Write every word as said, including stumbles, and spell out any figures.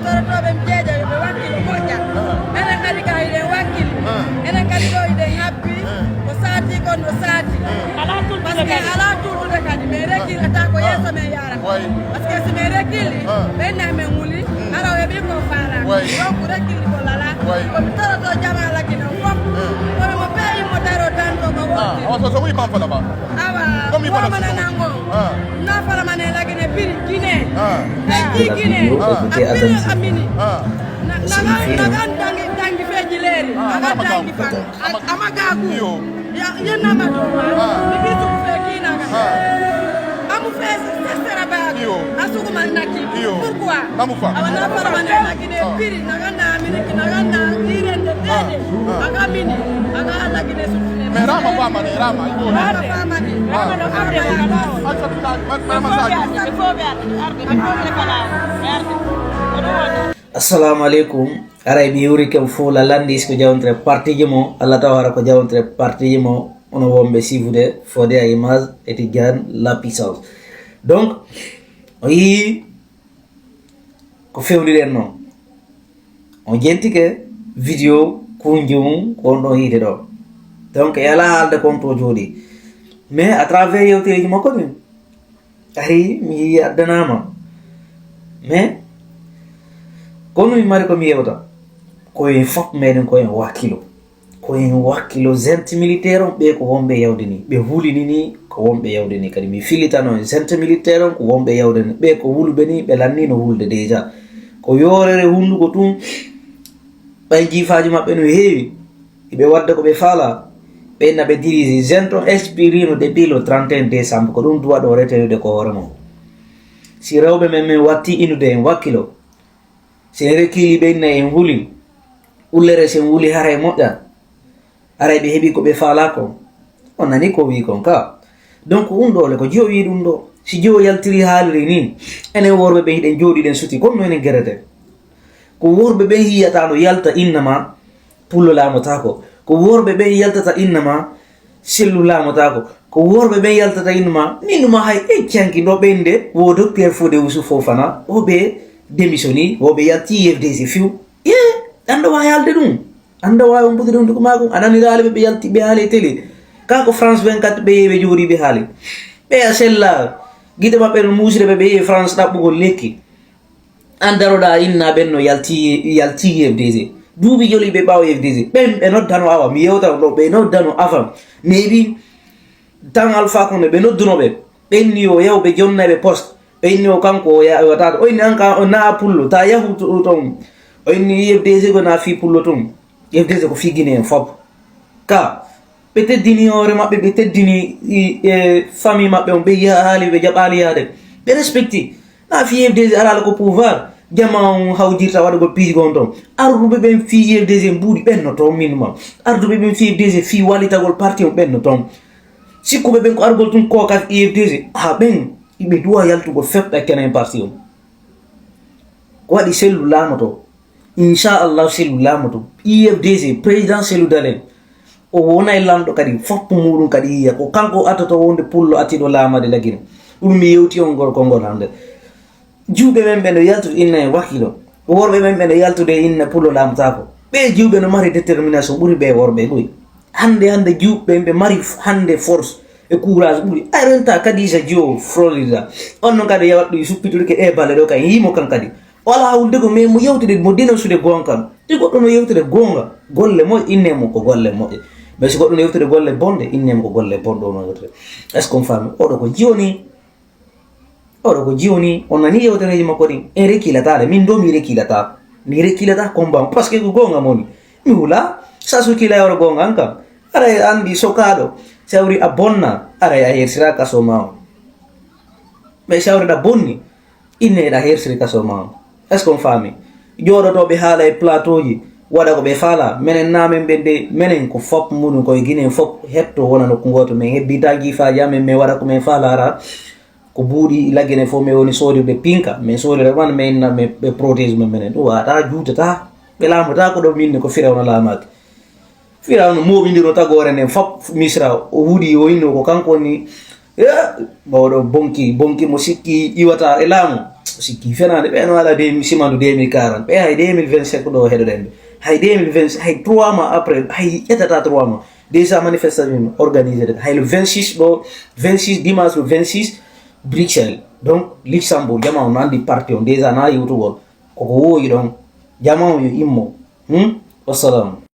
Torotooɓe mi jeeja yo ɓe wakkilo moƴƴa. Enen kadi ka hiɗen wakkili. Enen kadi ɗo hiɗen habbi. Ko saati kon no saati. Parce que alaa tultude kadi, mais rekkilata ko yeeso men yarata. Parce que si men rekkili, ɓenna men wuli, hara o heɓi ko faala. Donc rekkili ko lala. Ko mi toroto jama Lagine fof. Kono mo peewi mo daro danto ko wonti. On se, se oui, comment on fait là-bas? Awa, comment il faut là-bas? Nango. Na fala mane Lagine piri Guinée. Piri Guinée. Apiri amini. Na na na dangi dangi feji leri. Aga dangi fa. Amaga ku. Yo. Ya ya na ma do. Ni bisu fe kina ga. Amu fe sesera ba. Yo. Asugu man naki. Yo. Pourquoi? Amu fa. Awa na fala mane Lagine piri na ga na amini na ga na irende dede. Aga mini. Aga Lagine su. Mais rama famani rama. Rama famani. Rama no arde. Acca tuna. Rama sa. Assalamu alaikum. Aray mi yuri ken fo la landis ko jawontre partiji mo Allah taw hara ko jawontre partiji mo ono wonɓe sifude fode a image eti jan la puissance. Donc o yii ko fewliɗen noon. On jentike vidéo kunjum ko on ɗon yiide ɗo. Donc e ala haalde kon to jooɗi mais à travers yewtereji makko ɗin ari mi yii addanama. Mais kono mi mari ko mi yewta ko en fof meɗen ko en wakkilo. Ko en wakkilo gente militaire on ɓe ko wonɓe yawde ni ɓe hulini ni ko wonɓe yawde ni kadi mi filitano en gente militaire on ko wonɓe yawde ni ɓe ko wuluɓe ni ɓe lanni no hulde déjà. Ko yorere hunduko tun. Ɓay jiifaaji maɓɓe no heewi hiɓe wadde ko ɓe faala. Ɓe na ɓe dirige gente on expirino depuis le trente et un décembre ko ɗum duwa ɗo retenude ko hoore mum. Si rewɓe men min watti inude en wakkilo si en rekkili ɓe inna en huli ullere sen wuli haray moƴƴa. Aray ɓe heɓi ko ɓe faala kon. On nani ko wi kon ka. Donc un ɗole ko jiyo wi ɗum ɗo si jiyo yaltiri haaliri ni. Enen worɓe ɓe hiɗen jooɗiɗen suti kon no enen gerete. Ko worɓe ɓen yiyata no yalta inna ma pullo laamotako. Ko worɓe ɓen yaltata inna ma sellu laamotako. Ko worɓe ɓen yaltata inna ma ni numa hay eccanki ɗo ɓen de wo docteur fode usu fofana o ɓe démissionni wo ɓe yalti ufdc fiw. Ye anda wa yalde ɗum. Annda waawi on mbudiri hunnduko maako a naniraali ɓe ɓe yalti ɓe haali e télé. Kaa ko France vingt-quatre ɓe yehi ɓe jooɗii ɓe haali. Ɓe a sella gite maɓɓe no muusire ɓe ɓe yehi France ɗaɓɓugol lekki. An daroɗaa inna ɓen no yalti yalti ufdc. Duuɓi joli ɓe ɓaawo ufdc ɓen ɓe noddano awa mi yewta ɗo ɓe noddano avan. Neeɓi tan alpha kono ɓe nodduno ɓe. Ɓenni o yaw ɓe jonnayɓe poste. Ɓenni o kanko o yewataade o inni an ka o naa pullo ta yahu ton. O inni ufdc ko naa fii pullo ton. Ufdc ko fii guinéen fof. Ka ɓe teddini hoore maɓɓe ɓe teddini e famille maɓɓe on ɓe yiha haali ɓe jaɓaali yaade. Ɓe respecti naa fii ufdc alaala ko pouvoir jama on hawjirta waɗugol piiji gon ton. Arduɓe ɓen fii ufdc mbuuɗi ɓen no toon min ma. Arduɓe ɓen fii ufdc fii walitagol parti on ɓen no toon. Sikkuɓe ɓen ko argol tun kooka ufdc ha ɓen iɓe duwa yaltugol feɓɓe kenen parti on. Ko waɗi sellu laamoto. Inchallahu sellu laamoto ufdc président sellu dalen. O wonay lanɗo kadi foppu muɗum kadi yiya ko kanko atoto wonde pullo atiɗo laamade lagine. Ɗum mi yewti on ngol konngol hande. Jiwɓe men ɓe no yaltude inna e wakkilo. Worɓe men ɓe no yaltude inna pullo laamotako. Ɓe jiwɓe no mari détermination ɓuri ɓe worɓe ɓuri. Hande hande jiwɓe ɓe mari hande force e courage ɓuri ay renta kadisa jiwo florida. On non kadi yawat ɗum suppitudeke ɗe balle ɗo kay yimo kan kadi. Wala hawlde ko mais mo yewtude mo dénoncude gonka. Si goɗɗo no yewtude gonga golle moƴƴe inne mo ko golle moƴƴe. Mais si goɗɗo no yewtude golle bonde inne mo ko golle bonɗo no yewtude. Est ce qu'on fami oɗo ko jiwoni? Oɗo ko jiwni on nani yewtereji makko ɗin en rekilataɗe min do mi rekilata. Mi rekilata combat on parce que ko gonga moni. Mi hula sasu kila yawro gonga an kam. Aray andi sokaɗo sawri a bonna aray a hersira kasoma on. Ɓe sawriɗa bonni inneɗa hersiri kasoma on. Est ce qu'on fami? Joɗotoɓe haala e plateau ji waɗa ko ɓe faala menen namen ɓe de menen ko fop muɗum koye guinen fop hetto wona nokku goto min hebbita jifaji amen min waɗa ko min faala ara. Ko buuɗi laggene fof min woni soodde ɓe pinka min soodde ɓe ɓan min inna ɓe protège mum menen ɗum wata juutata. Ɓe laamata ko ɗo minne ko firawna laamaki. Firawna mooɓindiro tagoore nden fop misra o huuɗi o inno ko kanko woni mawɗo bonki bonki mo sikki iwata e laamu. Sikki fenaande ɓe no ala de simandu deux mille quarante ɓe hay deux mille vingt-cinq ɗo heɗoɗen ɓe. Hay deux mille vingt, hay trois mois après, hay ƴettata trois mois. Déjà manifestation organisé de hay le vingt-six ɗo, vingt-six dimanche le vingt-six Bruxelles. Donc Luxembourg, jama on andi parti on déjà na yewtugol. Koko woyi ɗon, jama on yo immo. Hmm? Wassalam.